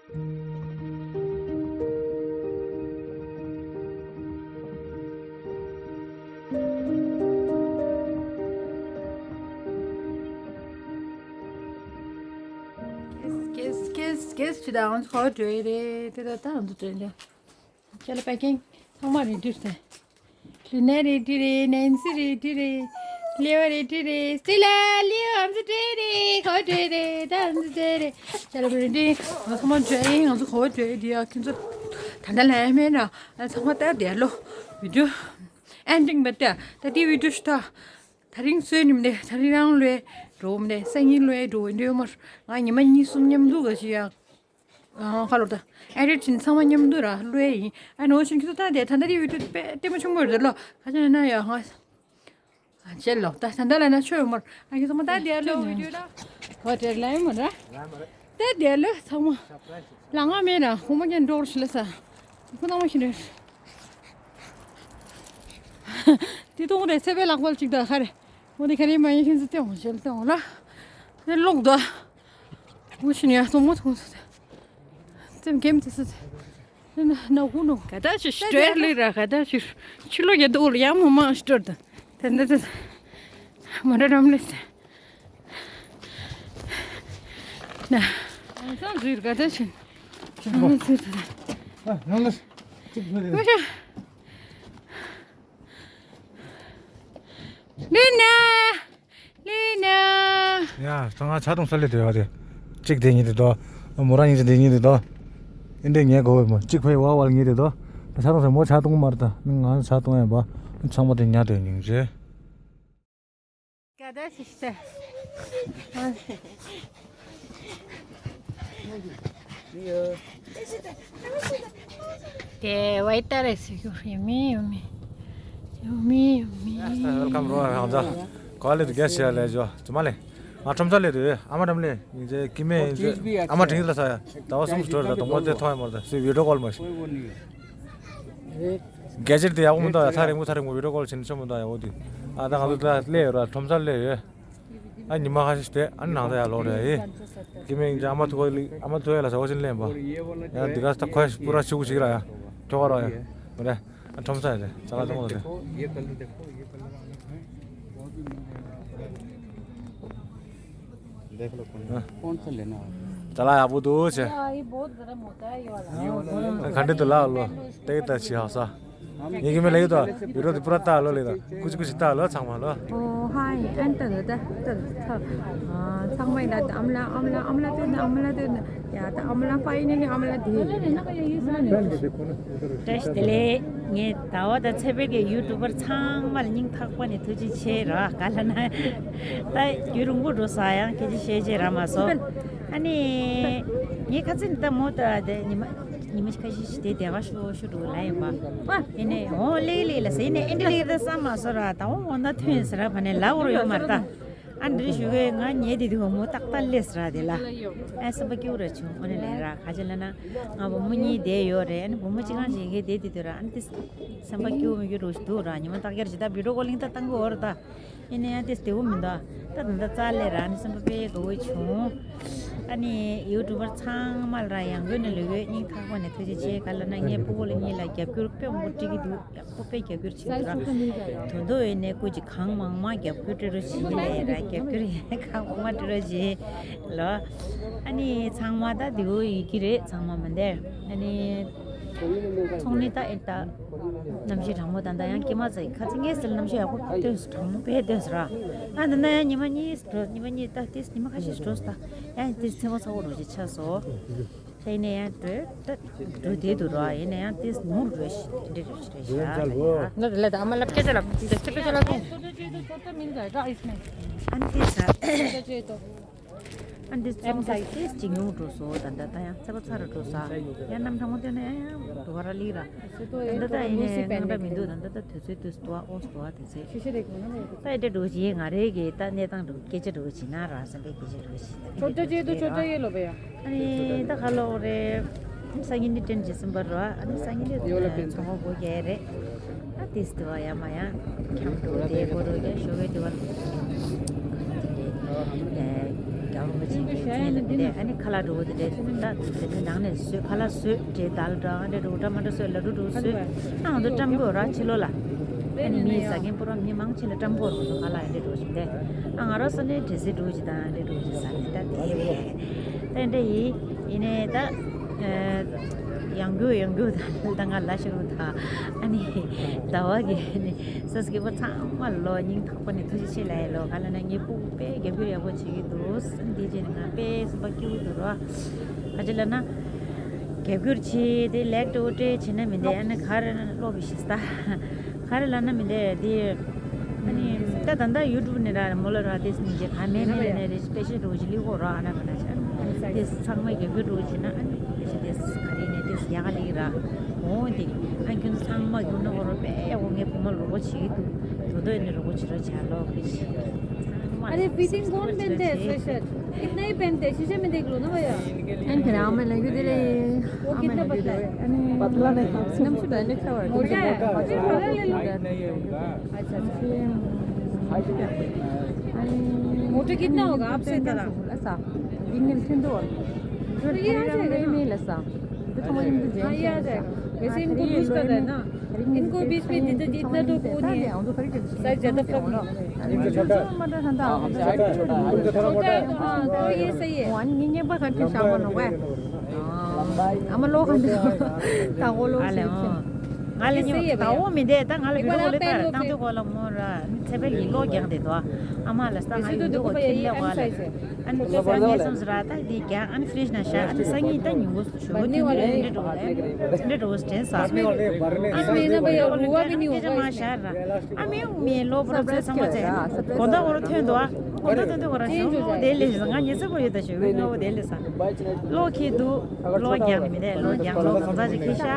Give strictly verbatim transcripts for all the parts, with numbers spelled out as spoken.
གེས་གེས་གེས་གེས་ཅི་ད་ང་ཚོ་ཁོ་བྲོས་རེད། དེ་ད་ད་ང་ཚོ་བྲོས་འདྲ། ཁྱེད་ལ་པེ་ཀིང་ཚང་མ་རེ་ཌི་རེད། ལི་ན་རེ་ཌི་རེད། ནན་སི་རེ་ཌི་རེད། ལེའོ་རེ་ཌི་རེད། སི་ལ་ལེའོ་ང་ཚོ་བྲོས་རེད། ཁོ་བྲོས་རེད། ད་ང་ཚོ་བྲོས་རེད། ཁྱེད་ལ་རེ་ཌི། ང་ཚང་མ་བྲོས་ཡིན། ང་ཚོ་ཁོ་བྲོས་རེད། ཡ་ཁྱེད་ཚོ་ད་ལྟ་ལ་ཡ་མེད་ན་ང་ཚང་མ་ལྟ་བསྡད་ལོ། བི་ཌི་ཡོ་ཨེན་ཌིང་མེད་ད། ད་དེ་བི་ཌི་ཡོ་ཞུ་ད། ད་རིང་སོས་ནིམ་ནས་ད་རིང་རང་ལོས་འགྲོ་མ་ནས་སང་ཉིན་ལོས་འགྲོ་འདྲེ་མར་ང་ཉི་མ་གཉིས་གསུམ་མཉམ་དུ་ག་ཞིག་ཡ། ཨ་ཁ་ལོ་ད་ཨེ་རེད་ཕྱིན་ཚང་མ་མཉམ་དུ་ར་ལོས་ཡིན། ཨ་ནོ་ཕྱིན་ཁྱི་ཚོ་ད་དེ་ད་ད་རི་བི་ཏུ་པེ་ལྟད་མོ་ཆུང་མོ་རེད་ལོ། ཁ་ཆེ་ན་ཡ་ང་ཨ་ཆེ་ལོ་ད་ད་ད་ལ་ན་ཆོས་མར་ཨ་ཁྱི་ཚང་མ་ད་དེ་ལོས་བི་ཏུ་ད་ཁོ་དེ་ལ་ཡིན་མ་ར་ད་དེ་ལོས་ཚང་མ་ལ་ང་མེད་ར་ཁོ་མ་ཁྱེན་འགྲོ་རུ་ཤི་ལ་ས་ཁོ་ཚང་མ་ཤི་རེད། དེ་གཏོང་རེད་ཚེ་བའི་ལག་པ་གཅིག་དང་ཁ་རེ། འོ་དེ་ཁ་རེ་མ་ཡིན་ཤིན་ཙི་སྟེ་འོང་ཞེས་སྟེ་འོང་ལ། དེ་ལོག་དོ། འོ་ཤི་ནི་ཡ་གཏོང་མོ་གཏོང་ཟེར་ཏེ། ཙེམ་གེམ་ཙི་སི་ཏེ། དེ་ན་ན་ཧུ་ནོ། ག་ད་ཅི་སྟོད་ལི་ར་ག་ད་ཅི་ཕྱི་ལོ་རྒྱ་དུ་ལ་ཡ་མོ་མ་སྟོད་དང་། དེ་འདི་དེ། མ་ར་རམ་ལེ་སེ། ན། ཨང་སང་ཟུར་ག་ད་ཕྱིན། ཨང་ཟུར་ད། ཨ་ནང་ལ་གཅིག་ཕུད་དེ། ལི་ན། ལི་ན། ཡ་ཚང་ང་ཆ་གཏོང་ས་ལེ་དེ་བ་དེ། གཅིག་དེ་གཉིས་དེ་དོ། མོ་རང་གཉིས་དེ་གཉིས་དེ་དོ། ཨིན་དེ་ངས་གོ་བས་མོ་གཅིག་ཕེ་བ་བ་ལ་གཉིས་དེ་དོ། ཆ་གཏོང་ས་མོ་ཆ་གཏོང་མར་ད་ནི་ང་ཆ་གཏོང་ཡ་བ། ཚང་མ་དེ་ཉ་དེ་སྙིང་རྗེ། ག་ད་ཤི་ཤི་ད། དེ་བའི་ཏ་རེ་སི་ཡོ་ཧེ་མི་ཡོ་མི། ཡོ་མི་ཡོ་མི། Welcome རོ་ཧང་ཛ། ཀོ་ལི་དུ་གེ་སི་ལེ་ཇོ་ཙུ་མ་ལེ། ང་ཁྲོམ་ཚ་ལེ་དུ་ཨ་མ་ཏམ་ལེ་ཡིན་ཙེ་ཀི་མེ་ཡིན་ཙེ་ཨ་མ་དྲིན་ལ་ས་ཡ། ད་བ་སུམ་སུ་ཏོར་ད་དུང་བ་ཙེ་ཐོ་ཡ་མོར་ད་སུ་བི་ཌིའོ་ཀོལ་མ་ཤི། གལ་ཆེར་དེ་ཡག་པོ་མི་འདུག་ཡ། ཚ་རིང་པོ་ཚ་རིང་པོ་བི་ཌིའོ་ཀོལ་བྱེད་ནི་ཆོ་མི་འདུག་ཡ། འོ་དེ་ཨ་ད་ང་ཚོ་ད་སླེབས་ཡོད་ར། ཁྲོམ་སར་སླེབས་ཡོད། ཨ་ཉི་མ་ཁ་ཤས་དེ་ཨ་ནང་ད་ཡ་ལོག་རེད་ཡི། ཀི་མེ་ཡིན་ཅེ་ཨ་མ་ཐུག་གོ་ལི་ཨ་མ་ཐུག་ཡ་ལ་ཟ་བོ་ཅིན་ལེན་པ། ཡ་འདི་ག་ད་ཁོ་ཡ་པུ་ར་ཆུ་གུ་ཞིག་ར་ཡ། ཁྱོ་ག་ར་ཡ། མ་རེད། ཨ་ཁྲོམ་སར་རེད། ཙ་ལ་ཙ་མོ་རེད། देख लो कौन है। कौन सा लेना है? चला आप वो दो छे। ये बहुत गर्म होता है, ये वाला। ये वाला ले लो। घंटे तो ला लो। देख तो अच्छी हौसा। ये कि मैं लगी तो वीडियो तो पूरा तालो लेता। कुछ कुछ तालो छामा लो। ओ हाय, एंटर द द द। हाँ, छामा इला अमला अमला अमला तो अमला तो या तो अमला पाई नहीं अमला दे। फ्रेंड देखो ना। བཀྲ་ཤིས་བདེ་ལེགས། ངས་ཟླ་བ་དང་ཚེ་འཕེལ་གྱི་ཡུ་ཊུབ་པར་ཚང་མ་ལ་སྙིང་ཐག་པ་ནས་ཐུགས་རྗེ་ཆེ་ར། ག་ལ་ན་ད་རྒྱུན་རིང་པོ་འགྲོ་ས་ཡང་སྐད་ཆ་བཤད་བྱས་ར་མ་སོ། ཨ་ནི་ངས་ཁ་ཚིག་ད་མོ་ད་དེ་ཉི་མ་ཉི་མ་ཁ་ཤས་ཤིག་དེ་བདེ་བ་ཤོག་ཤོག་འགྲོ་ལ་ཡིན་པ། ཨ་ནི་འོ་ལེགས་ལེགས་ལ་ཟེར་ནས་ཨེ་འདྲ་ལེགས་ད་བསམ་མ་སོ་ར། ད་འོ་འོ་ན་ཐོན་ཟེར་ར་བ་ནས་ལ་འོར་ཡོད་མ་རེད་ད། ཨ་འདྲི་ཞུ་གི་ང་ཉལ་དེ་དུས་མོ་ཏག་ཏག་ལས་ར་དེ་ལ། ཨ་སེམས་པ་སྐྱིད་པོ་ར་བྱུང་། ཨོ་ནི་ལས་ར་ག་ཅི་ལ་ན་ང་བུ་མོ་གཉིས་བསྡད་ཡོད་རེད། ཨ་ནི་བུ་མོ་གཅིག་རང་ཞིག་གི་བསྡད་དེ་དུས་ར་ཨ་ནི་ཏི་སེམས་པ་སྐྱིད་པོ་མི་སྐྱིད་རོ་ཞིག་འདུག་ར། ཉི་མ་ཏག་རྒྱར་ཇི་ལྟར་བི་ཌིའོ་ཀོ་ལིང་ད་བཏང་གི་ཡོད་རེད་ད། ཡིན་ན་ཡང་ཏི་བདེ་པོ་མི་འདུག་ཨ། ད་ད་ལྟ་རྩ་ལས་ར་ཨ་ནི་སེམས་པ་དཔེ་དགའ་བོ་བྱུང་། ཨ་ནི་ཡུ་ཊུབ་པར་ཚང་མ་ལ་ར་ཡང་སྒོས་ནས་ལོས་གོས་སྙིང་ཐག་པ་ནས་ཐུགས་རྗེ་ཆེ། ག་ལ་ན་ངའི་སྤུ་གུ་ལ་གཉིས་ལ་རྒྱབ་སྐྱོར་དཔེ་མང་པོ་སྤྲད་ཀྱི་འདུག་ཁོ་པའི་རྒྱབ་སྐྱོར་བྱེད་དུ་ར། དོན་དུ་ཡིན་ནས་སྐུ་མཁྱེན་གང་མང་མང་རྒྱབ་སྐྱོར་སྤྲད་རོགས་བྱེད་ལེ་ར། རྒྱབ་སྐྱོར་ཡིན་གང་མང་མང་སྤྲད་རོགས་བྱེད་ལོ། ཨ་ནི་ཚང་མ་ད་དེའུ་ཡི་གི་རེད་ཚང་མ་མི་འདེར། ཨ་ནི་ཚོང་ནི་ད་ཨེ་ད་གནམ་གཤིས་གྲང་མོ་ད་ད་ཡང་སྐྱེ་མ་ཚ་ཡི་ཁ་ཚིག་ངས་ཟེར་གནམ་གཤིས་ཡག་པོ་སྟོན་སོང་གྲང་མོ་དཔེ་སྟོན་སོང་ར། ཨ་ད་ད་ཡང་ཉི་མ་གཉིས་འགྲོ་ཉི་མ་གཉིས་ད་ཏིས་ཉི་མ་ཁ་ཤས་འགྲོ་སོང་ད་ཡང་ཏིས་ཚེ་མོ་ཚ་བོ་རོ་ཞིག་ཆགས་སོང་། ད་ཡིན་ན་ཡང་འགྲོ་ད་འགྲོ་བསྡད་འདུག་ར། ཡིན་ན་ཡང་ཏིས་ནོར་འགྲོ་ཞིག་འདྲ་རེ་རེ་ཞིག་རེད་ཤག་ད་ཡ། ནོར་ལ་ད་ཨ་མ་ལབ་སྐད་ཆ་ལབ་འདི་སྐད་ཆ་ལབ་སོང་། छोटा चाहिए तो छोटा मिल जाएगा इसमें। ཨ་འདི་ས་ཏིས་ཅིག་ཉུང་འགྲོ་སོང་ད་ད་ད་ཡང་ཚ་བ་ཚ་ར་འགྲོ་ས། ཡང་གནམ་གྲང་མོ་དེ་ན་ཡང་ཡང་འགྲོ་བ་ར་ལི་ར། ད་ད་ད་ཡིན་ན་ཡང་སྣང་འདྲ་མི་འདུག་ད་ད་ད་དུས་ཚོད་དུས་སུ་འདུག་ཨ་ཨོ་སུ་འདུག་ཨ་དེ་ཚོད། ད་ཡིན་འདྲ་འགྲོ་བཞིན་ང་རེ་གི་ད་གནས་སྟངས་འགྲོ་སྐད་ཆ་འགྲོ་བཞིན་ན་ར་བསམ་པའི་སྐད་ཆ་འགྲོ་བཞིན་ན། छोटा चाहिए तो छोटा ये लो भैया। ཨ་ནི་ད་ག་ལོག་རེད། སང་ཉིན་འདི་དྲན་རྗེས་སུ་འབར་རོ། ཨ་ནི་སང་ཉིན་འདི་ཚོང་པ་སྒོ་རྒྱག་རེད། ཨ་ཏིས་དེ་བ་ཡ་མ་ཡ་ཁྱམས་འགྲོ་དེ་སྒོ་རུ་རྒྱག་ཞོགས་ཀས་དེ་བ་ལ། རྒྱལ་བ་རིན་པོ་ཆེ་གི་མཚན་ལ་དེ་འདྲས། ཨ་ནི་ཁ་ལག་འགྲོ་གི་དེ་འདྲས་ད་དེ་ནང་ནས་བཟོས། ཁ་ལག་བཟོས། འབྲས་དལ་འདྲ་ཨ་འདྲས་འགྲོ་འདྲ་མ་འདྲ་བཟོས། ལ་ཌུ་འགྲོ་བཟོས། ཨ་ང་ཚོ་བཀྲམ་དགོས་ར་ཕྱི་ལོགས་ལ། ཨ་ནི་མི་ཟ་མཁན་པོ་ར་མི་མང་ཆེ་ལ་བཀྲམ་དགོས་ར། ང་ཚོ་ཁ་ལག་ཨ་འདྲས་འགྲོ་བཞིན་དེ། ཨ་ང་རང་ཚོ་ནས་འབྲས་སིལ་འགྲོ་གི་དང་ཨ་འདྲས་འགྲོ་གི་ཟ་ནས་ད་དེ་རེད། ད་འདྲས་ཡིན། ཡིན་ནས་ད། ཡང་རྒྱུག་ཡང་རྒྱུག་ད་ང་ལ་ཤོར་ད། ཨ་ནི་ཟླ་བ་གི་ཨ་ནི་སོ་སོ་སྐྱེ་བོ་ཚང་མ་ལོ་སྙིང་ཐག་པ་ནས་ཐུགས་རྗེ་ཆེ་ལབ་ཡ་ལོ། ག་ལ་ན་ངའི་སྤུ་གུ་དཔེ་རྒྱབ་སྐྱོར་ཡག་པོ་བྱེད་ཀྱི་འདུག་དེ་རྗེས་ནས་ང་དཔེ་སེམས་པ་སྐྱིད་པོ་འདུག་ར། ག་ཅི་ལབ་ན། རྒྱབ་སྐྱོར་བྱེད་དེ་ལེགས་འགྲོ་སྤྲད་བྱེད་ན་མི་འདས། ཨ་ནི་ག་རེ་ན་ལོག་པའི་ཤི་ས། ག་རེ་ལབ་ན་མི་འདས་དེ། ཨ་ནི་ད་ད་ལྟ་ཡུ་ཊུབ་ནས་ར་མོ་ལ་ར་དེ་སྙིང་རྗེ་ག་མེད་མེད་ལ་ནས་རེ་སྤེ་ཤལ་འགྲོ་གི་ལི་གོ་ར། ཨ་ན་ག་ན་ཆ་དེ་ཚང་མ་རྒྱབ་སྐྱོར་འགྲོ་གི་ན། ཨ་ནི་དེ་ཆ་དེ་ག་རེ་ནས་དེ་ཡག་ག་ལི་ར། འོ་དེ་ཨ་ཁྱོད་ཚང་མ་རྒྱུག་ན་གོ་རོ་པས་འོ་ངའི་བུ་མོ་རོགས་པ་བྱེད་ཀྱི་འདུག་དོ་དོ་ནས་རོགས་པ་བྱེད་རོགས་བྱ་ལོ་གི་ཆི། ཚང་མ་ཨ་ནི་ཕི་ཊིང་གོན་མེད་དེ་སྤེ་ཤལ། कितना ही पहनते हैं, शीशे में देख लो ना भैया। एंड फिर आमे लगी दे रहे। वो कितना पतला है? पतला नहीं। नमसु डाले खावा। मोटा है। अरे, पतला ले लो। अच्छा, अच्छा। मोटे कितना होगा आपसे तरह? ऐसा। दिन में ठंड हो। तो ये आ जाएगा ना। नहीं, नहीं, ऐसा। तो तुम्हारे मुझे हाँ, ये आ जाएगा। वैसे इनको लूज कर रहे हैं ना। इनको बीच में इतना, इतना तो वो नहीं है। साइज ज़्यादा प्रॉब्लम है। छोटा है तो हाँ, तो ये सही है। ང་ལ་ཉོ་ད་འོ་མི་འདས་ད་ང་ལ་ཉོ་ད་འོ་མི་འདས་ད་ང་ལ་བི་ཌིའོ་ལས་ད་ནང་དུ་གོ་ལ་མོ་ར་ཚེ་འཕེལ་གྱི་གློག་རྒྱག་དེ་དོ། ཨ་མ་ལ་ས་ང་ཡིན་དུ་གོ་ཁྱེར་ལེ་གོ་ལ། ཨ་ནི་ཚེ་འཕེལ་ངའི་སོམས་ར་ད་དེ་རྒྱག་ཨ་ནི་ཕི་རིཇ་ན་བཞག་ཨ་ནི་སང་ཉིན་ད་ཉིན་གུང་ཞོགས་པ་ཐུན་ཏེ་འདྲ་འགྲོ་ལ་འདྲ་འགྲོ་དྲན་ས། ཨ་མེ་ན་བ་ཡ་རུ་བ་བི་ནི་ཡོ་བ། ཨ་མེ་མེ་ལོ་བོ་ར་ཚེ་ཚང་མ་ཚེ་གོ་ད་གོ་ར་ཐོན་དོ། ཨ་གོ་ད་ཐོན་དོ་གོ་ར་ཞོགས་དེ་ལས་ང་ཉི་ཚེ་བོ་ཡོད་ད་ཞོགས་ང་བོ་དེ་ལས་ས། གློག་ཁྱེར་འདུག་གློག་རྒྱག་ནི་མི་འདུག་གློག་རྒྱག་གློག་གང་ཚ་ཞིག་ཁྱེར་ཤག་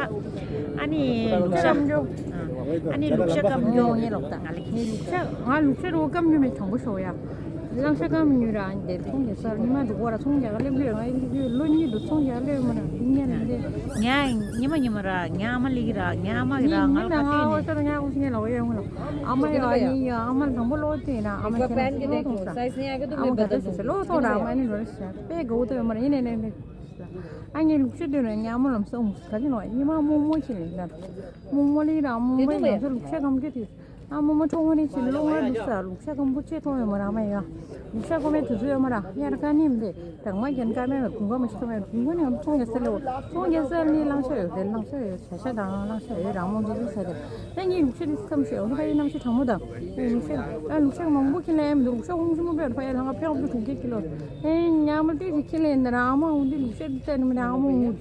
ཨ་ནི་ལུག་ཤ། ཨ་ནི་ལུག་ཤ་སྐམ་རྒྱུ། ང་ལ་ཁྱེར་ཤག་ང་ལུག་ཤ་རོ་སྐམ་རྒྱུ་མི་གྲང་པོ་ཤོག་ཡ། གླང་ཤ་སྐམ་རྒྱུ་ར་འདི་ཚོང་རྒྱག་སར་ཉི་མ་འདུག་གོ་ར་ཚོང་རྒྱག་སླེབས་ལོས་ང་ཡིན་རྒྱུ་ལོ་གཉིས་འདུག་ཚོང་རྒྱག་སླེབས་མ་ར་འདི་ཉན་འདི། ང་ཉི་མ་ཉི་མ་ར་ང་ཨ་མ་ལི་གི་ར་ང་ཨ་མ་གི་ར་ང་ལ་ཁ་ཏོན་ནི། ཨ་མ་ཡ་ཨ་མ་ལ་དང་པོ་ལོ་དེ་ན་ཨ་མ་ཁྱེད་ལོ་ཐོང་ས། ཨ་མ་ཁ་ཏོན་ཟེར་ལོ་ཐོང་ར་ཨ་མ་ནི་ལོ་རེ་ཤ་པས་གོ་ཐོས་མ་ར་ཡིན་ནས་ནས་ནས། ཨ་ངའི་ལུག་ཤ་དེ་ནས་ཉ་མོ་ལམ་སོང་ག་ཅི་ནོ་ཉི་མ་རྨོ་མོ་ཁྱེར་ནས་ན། རྨོ་མོ་ལི་ར་རྨོ་མོ་ཡང་ཚོ་ལུག་ཤ་སྐམ་རྒྱུ་དེ། ཨ་རྨོ་མོ་ཁྲོ་བོ་ནི་ཁྱེར་ལོ་ང་ལུག་ཤ་ལུག་ཤ་སྐམ་པོ་ཆེ་ཐོང་ཡོད་མ་ར་མ་ཡ། ལུག་ཤ་སྐམ་པོའི་དུས་ཚོད་ཡོད་མ་ར་ཡར་ཀ་ནི་མི་དེ་དང་མ་རྒྱན་ཀ་མེད་མ་གུང་ག་མ་ཆེ་ཐོང་ཡོད་གུང་ག་ནི་ཨམ་ཚོང་རྒྱ་སེ་ལེ་བོ་ཚོང་རྒྱ་སེ་ནི་གླང་ཤ་ཡོད་དེ་གླང་ཤ་ཡོད་བྱ་ཤ་དང་གླང་ཤ་ཡོད་ར་རྨོ་མོ་ལུག་ཤ་དེ། ད་ངའི་ལུག་ཤ་དེ་སྐམ་ཤོས་འོ་ད་ཡིན་ནམ་ཤ་གྲང་མོ་དང་། ལུག་ཤ་ཨ་ལུག་ཤ་མང་པོ་ཁྱེར་ན་ཡ་མི་འདུག་ལུག་ཤ་ཧུང་ཆུ་མོ་པས་ཕ་ཡ་ལྷང་ང་ཕེ་ཨོ་དྲུག་ཅུ་ཀི་ལོ། ཨེ་ཉ་མོ་ཏི་ཞིག་ཁྱི་ལེན་ན་ར་ཨ་མ་འོ་འདི་ལུག་ཤ་འདི་ལྟ་ནི་མི་ར་ཨ་མ་འོ།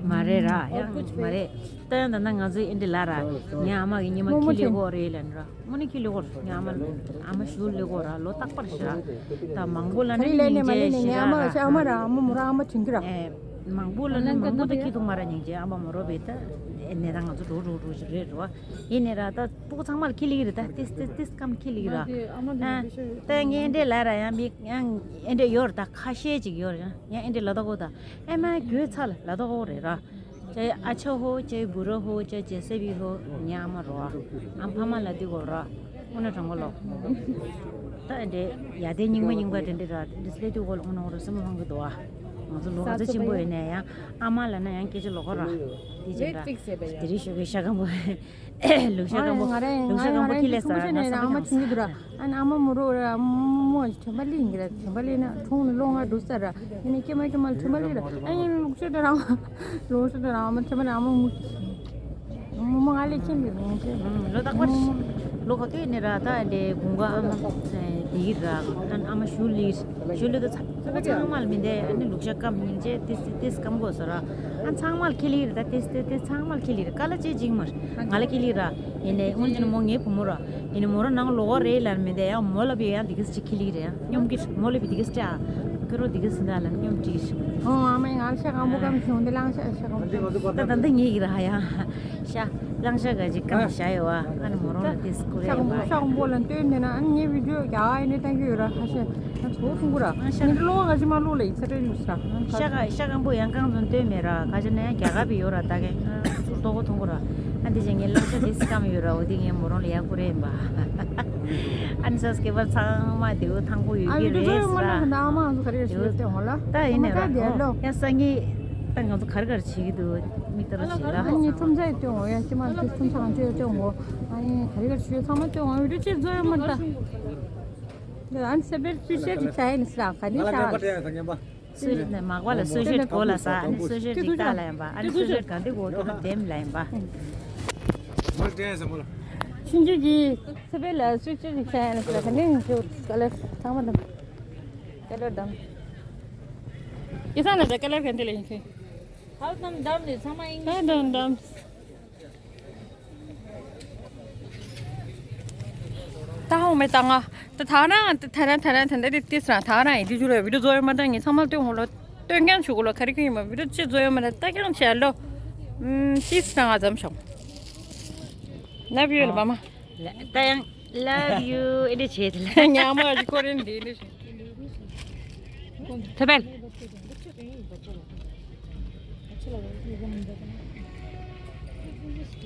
མ་རེད་ར་ཡ་མ་རེད། ད་ཡང་ད་ན་ང་ཚོའི་ཨེ་འདྲི་ལ་ར་ཉ་ཨ་མ་གི་ཉི་མ་ཁྱི་ལེ་གོ་རེད་ལ་ནི་ར་མོ་ནི་ཁྱི་ལེ་གོ་ར་ཉ་ཨ་མ་ཨ་མ་ཞུ་ལེ་གོ་ར་ལོ་རྟག་པར་ཤི་ར། ད་མང་པོ་ལ་ནི་ཉིན་རྗེས་ཤི་ར་ཨ་མ་ར་ཨ་མ་མོ་ར་ཨ་མ་དྲིན་གི་ར། མང་པོ་ལ་ནི་མང་པོ་ད་ཁྱི་ཐུག་མ་ར་སྙིང་རྗེ་ཨ་མ་མོ་རོ་བེ་ད་ཨེ་ནས་ད་ང་ཚོ་འགྲོ་འགྲོ་འགྲོ་ཞིག་རེད་ར། ཡིན་ནས་ར་ད་སྤུ་གུ་ཚང་མ་ལ་ཁྱི་ལེ་གི་རེད་ད་ཏིས་ཏིས་ཏིས་སྐམ་ཁྱི་ལེ་གི་ར། ད་ངས་ཨེ་འདྲི་ལ་ར་ཡང་མི་ཡང་ཨེ་འདྲི་ཡོད་ར་ད་ཁ་ཤས་ཅིག་ཡོད་ར་ཡང་ཨེ་འདྲི་ལ་ད་གོ་ད། ཨེ་མ་གྱོད་ཚ་ལ་ལ་དོག་རེ་ར། ཅའི་ཨ་ཅག་ཧོ་ཅའི་བུ་ར་ཧོ་ཅའི་ཅེ་སེ་བི་ཧོ་ཉ་ཨ་མ་རོ་ཨ། ཨ་ཕ་མ་ལ་དི་གོ་ར། ཨུ་ན་གྲང་གོ་ལོ། ད་འདྲེ་ཡ་དེ་རྙིང་མ་རྙིང་པ་དེ་འདྲེ་ར་དེ་སླེ་དུ་གོ་ལོ་ཨུ་ན་འོ་ར་སེམས་ལྷང་གི་དོ་ཨ། ང་ཚོ་ལོ་ག་ཚ་ཆེན་པོ་ཡོད་ནས་ཡང་ཨ་མ་ལ་ན་ཡང་སྐད་ཆ་ལོག་གོ་ར། དེ་བྱེད་ར། དེ་རིང་ཞོགས་ཀས་ཤ་སྐམ་པོ། ལུག་ཤ་སྐམ་པོ་ང་རང་ལུག་ཤ་སྐམ་པོ་ཁྱི་ལས་ཟ་ང་ཨ་མ་ཆུང་གི་འདུག་ར། ཨ་ནི་ཨ་མ་མོ་རོ་ར་མོ་དྲན་པ་ལེན་གི་ར་དྲན་པ་ལེན་ན་གྲོང་ནས་ལོ་ལྔ་འགྲོ་ས་ར། ཨ་ནི་སྐྱེ་མ་སྐྱེ་མ་ལ་དྲན་པ་ལེན་ར། ཨ་ནི་ལུག་ཤ་དེ་ར་ལུག་ཤ་དེ་ར་ཨ་མ་དྲན་པ་ལེན་ཨ་མ་མོ་མོ་མོ་ང་ལས་ཁྱེད་ལས་ལུག་ཤ་ལོ་རྟག་པར་ལོ་ག་ཏོས་ནས་ར་ད་ཨ་ནི་དགུན་ཁ་ཨ་མ་དེ་གི་ར་ཨ་ནི་ཨ་མ་ཞུ་ལི་ཞུ་ལི་དུ་ཚ། ཁོ་ཚང་མ་ལ་མི་འདས་ཨ་ནི་ལུག་ཤ་སྐམ་སྙིང་རྗེ་ཏིས་ཏིས་སྐམ་དགོས་ཟེར་ར། ཨ་ཚང་མ་ལ་ཁྱི་ལི་རེད་ད་ཏིས་ཏིས་ཏིས་ཚང་མ་ལ་ཁྱི་ལི་རེད་ཀ་ལ་ཅེ་ཅིག་མར་ང་ལ་ཁྱི་ལི་ར། ཡིན་ནས་སྔོན་ཆད་མོ་ངའི་བུ་མོ་ར། ཡིན་ནས་མོ་ར་ནང་ལོག་རེད་ལ་མི་འདས་ཡང་མོ་ལ་བི་ཡང་དེ་གིས་ཅིག་ཁྱི་ལི་རེད་ཡང་སྙོམ་གི་མོ་ལ་བི་དེ་གིས་ཅིག་ཨ། ཁི་རོ་དེ་གིས་སི་འདྲ་ལ་སྙོམ་གི་ཨོ་ཨ་མའི་ང་ལ་ཤ་སྐམ་པོ་སྐམ་བྱུང་འདི་གླང་ཤ་ཤ་སྐམ་པོ་ད་ད་འདི་ངེད་ཀྱི་ར་ཡང་ཤ། གླང་ཤ་ག་ཅིག་སྐམ་བཞག་ཡོད་བ། ཨ་ནི་མོ་རང་ལ་ཏིས་སྐུ་རེད་བ། ཤ་སྐམ་པོ་ལ་སྟོན་ནས་ན་ཨ་ནི་ངའི་བི་ཌིའོ་རྒྱ་གར་ཡིན་ནས་བཏང་གི་ཡོད་ར་ཁ་ཤས་ང་ཚོ་ཁུང་གུ་ར། ཨ་ཤ་ངའི་གློ་བ་ག་ཅི་མ་གློ་ལ་ཡིག་ཚ་སྤྲད་ལུགས་སྲ། ཤ་ག་ཤ་སྐམ་པོ་ཡང་གང་ཚོད་སྟོན་མེད་ར་ཁ་ཤས་ན་ཡང་རྒྱ་གར་བི་ཡོད་ར་ད་གན་ང་ཚུར་ལྟོ་གོ་ཐོང་གོ་ར། ཨ་འདི་ཅན་ངའི་གླང་ཤ་ཏིས་སྐམ་ཡོད་ར་འོ་དེ་ངའི་མོ་རང་ལ་ཡག་པོ་རེད་ཡིན་པ། ཨ་ནི་ས་སྐྱེས་པ་ཚང་མ་དེའུ་ཐང་པོ་ཡོད་ཨ་ཀྱི་བི་ཌིའོ་རེད་ཟེར་ཡོད་མ་ལ། ན་ཨ་མ་ང་ཚོ་ག་རེ་ཞུ་ཡོད་ལྟོས་འོང་ལ། ད་ཡིན་ནས་ད་ར་དེ་ལོ། ཡ་སང་ཉིན་ད་ང་ཚོ་ག་རེ་ག་རེ་བྱེད་ཀྱི་འདུག་མིག་ལྟ་ར་བྱེད་ལ། ཨ་ནི་ཁྲོམ་ས་ཡོད་ལྟོས་འོང་། ཡ་སྐྱེས་མ་ཁྲོམ་ས་གང་ཅི་ཡོད་ལྟོས་འོང་། ཨ་ནི་ག་རེ་ག་རེ་ཞུ་ཡོད་ཚང་མ་ལྟོས་འོང་། བི་ཌིའོ་ཅིག་བཟོ་ཡོད་མ་ད། ཨ་ནི་ས་པེར་སུས་ཤེར་ཅིག་བྱ་ཡིན་ཟེར་ག་ནི་ང་ལ་ཤ་ངན་པ་སྤྲད་ཡ་ད་ངན་པ། སུ་ཞིག་ནས་མག་པ་ལ་སུ་ཞིག་གོ་ལ་ས། ཨ་ནི་སུ་ཞིག་ཅིག་ལྟ་ལ་ཡིན་པ། ཨ་ནི་སུ་ཞིག་ག་འདི་གོ་ཐུབ་འདེམ་ལ་ཡིན་པ། མོ་ལ་སྤྲད་ཡ་ཟེར་མོ་ལ། ཆུང་ཆུང་གི་ཚེ་འཕེལ་ལ་སུ་ཅི་ཞིག་བྱ་ཡ་ན་ཟེར་ག་ནི་ཅིག་ཀ་ལར་ཚང་མ་འདམ། ཀ་ལར་འདམ། ཡེ་ས་ན་ད་ཀ་ལར་ག་འདི་ལ་ཡིན་ཁི། ཧའུ་ཏམ་འདམ་ནི་ཚང་མ་ཡིན། ཧའུ་ཏམ་འདམ། ད་ཧོ་མེ་ད་ང་ད་ཐ་རང་ད་ཐ་རང་ད་ཐ་རང་ད་འདི་ཏི་སྲ་ད་རང་ཡི་དུ་ཇུ་རེ་བི་ཌིའོ་ཛོ་ཡོ་མ་ད་ངི་ཚང་མ་ལྟོས་འོང་ལོ། སྟོན་རྐྱང་ཆུ་གུ་ལོ་ཁ་རི་ཁ་ཡིན་མ་བི་ཌིའོ་ཅི་ཛོ་ཡོ་མ་ད་ལྟ་རྐྱང་ཆེ་ལོ། ཏི་སྲ་ང་ཙམ་ཤོང་། ལབ་ཡོད་ལ་བ་མ། ད་ཡང་love you ཨེ་འདྲ་བྱེད་དེ་ལ། ཉག་མ་ཞིག་ཀོ་རེན་འདི་འདྲ་ཞིག་ཐ་བལ།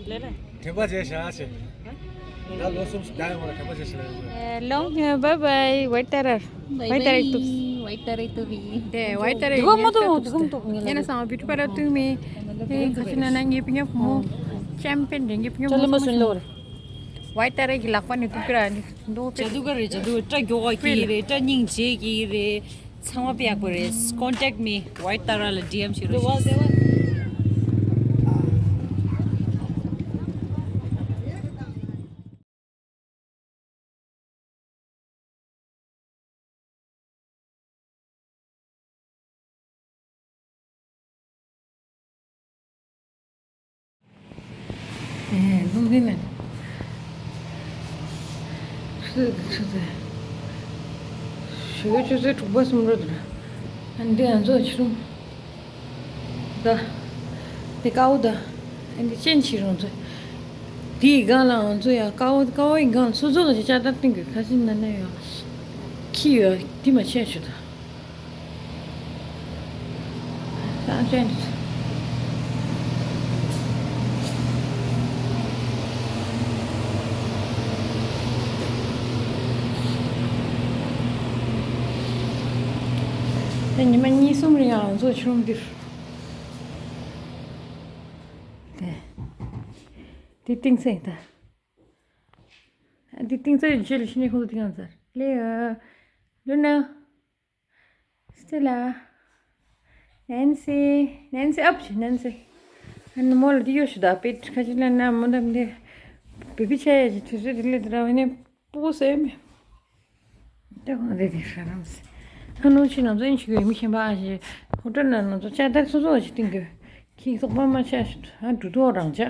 དྲན་པ་བརྗེད་བཞག་ཟེར། ད་ལོ་གསུམ་ཟླ་ཡོང་བ་ལ་དྲན་པ་བརྗེད་བཞག་ལ་ཡོང་། ལོང་བའི་བའི་ཝའི་ཏ་རར། ཝའི་ཏ་རའི་ཏུ། ཝའི་ཏ་རའི་ཏུ་བི། དེ་ཝའི་ཏ་རའི་དུ་གོ་མ་དུ་དུ་གོ་དུ། ཡིན་ན་སང་བི་ཏུ་པ་ར་ཏུ་མི། ཨེ་ཁ་ཆུ་ན་ན་ངའི་པི་ཉོ་མོ། ཅམ་པན་རེ་ངའི་པི་ཉོ་མོ། ཅ་ལི་མ་སུན་ལོ་ར། ཝའི་ཏ་རའི་གི་ལག་པ་ནས་ཏུ་ཀི་ར་ནི་འདོ་པེ། ཇ་དུ་ག་རེད། ཇ་དུ་སྐྲ་མགྱོགས་པ་སྐྱེ་གི་རེད། སྐྲ་སྙིང་རྗེ་སྐྱེ་གི་རེད། ཚང་མ་དཔེ་ཡག་པོ་རེད། Contact me. ཝའི་ཏ་ར་ལ་ཌི་ཨེམ་བྱེད་རོགས་ཞུ། ཨེ་ལུང་རིང་ལ། སུ་སུ་ཟེར། ཞོགས་ཀས་ཆུ་ཚོད་དྲུག་པ་གསུམ་རོ་དུ་ན། ཨ་འདི་ང་ཚོ་ཆུ་རུམ། ད། དེ་ཀའོ་ད། ཨ་འདི་ཅན་ཆི་རུང་ཚོ། དེའི་སྒང་ལ་ང་ཚོ་ཡ་ཀའོ་ཀའོ་ཡི་སྒང་ལ་སོ་སོ་ལ་ཅ་ལྟར་སྟོན་དགོས། ཁ་སིན་ན་ན་ཡ། ཁི་ཡོད་དེ་མ་ཆད་ཆུ་ད། ད་ཅན། ད་ཉི་མ་གཉིས་གསུམ་རིང་ང་ཚོ་ཆུ་རུམ་འདིར། དེ། དེ་ཏིང་སེང་ད། འདི་ཏིང་ཙེ་ཡི་རྗེས་ལ་ཤི་ནས་ཁོང་ཚོ་དེ་གང་ཚར་ལེ། ལུ་ན། སྟེ་ལ། ནན་སི། ནན་སི་ཨབ་ཆི་ནན་སི། ཨ་ནི་མོ་ལ་དེ་ཡོད་ཤི་ད་པེ་ཁ་ཅིག་ལ་ན་མོ་འདམ་དེ། བེ་བི་ཆ་ཡ་ཅི་དུས་ཚོད་དེ་ལས་དེ་ར་བ་ནས་པོ་སེ་མེ། ད་གང་རེད་དེ་ཧྲ་རམ་སི། ཨ་ནུ་ཆི་ན་ཛོན་ཆི་གི་མི་ཤེས་པ་ཨ་ཞེ། ཧོ་ཏྲ་ན་ན་ཛོ་ཅ་དར་སོ་སོ་ཞིག་ཏིང་གི། ཁྱི་སོག་པ་མ་ཆ་ཤི་ཨ་འགྲུ་ཐོག་རང་ཆ།